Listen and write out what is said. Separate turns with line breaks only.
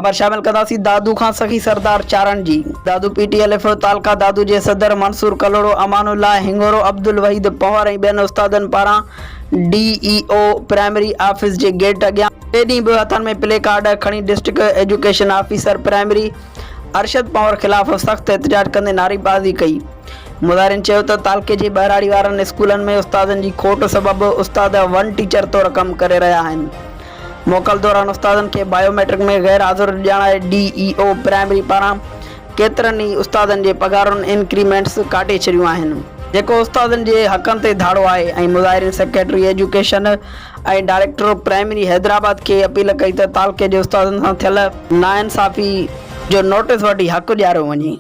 خبر شامل ڪنداسين دادو کان سخي سردار چارڻ جي. دادو پي ٽي الف تعلقه دادو جي صدر منصور ڪلهوڙو، امان الله هڱورو، عبدالوحيد پنهور ۽ ٻين استادن پاران D E O primary office جي گيٽ اڳيان ٻئي ڏينهن به هٿن ۾ پلي ڪارڊ کڻي district education officer primary Arshad Panhwar خلاف سخت احتجاج ڪندي نعريبازي ڪئي. مظاهرين چيو ته تعلقي جي ٻهراڙي وارن اسڪولن ۾ استادن جي کوٽ سبب استاد ون ٽيچر طور ڪم ڪري رهيا آهن. موڪل دوران استادن کي بايو ميٽرڪ ۾ غير حاضر ڄاڻائي ڊي اي او پرائمري پاران ڪيترن ئي استادن جي پگهارن انڪريمينٽس ڪاٽي ڇڏيون آهن. جيڪو استادن جي حقن تي ڌاڙو آهي ۽ مظاهرين secretary education ۽ director primary Hyderabad کي اپيل ڪئي ته تعلقي جي استادن سان ٿيل ناانصافي جو نوٽيس وٺي حق ڏياريو وڃي.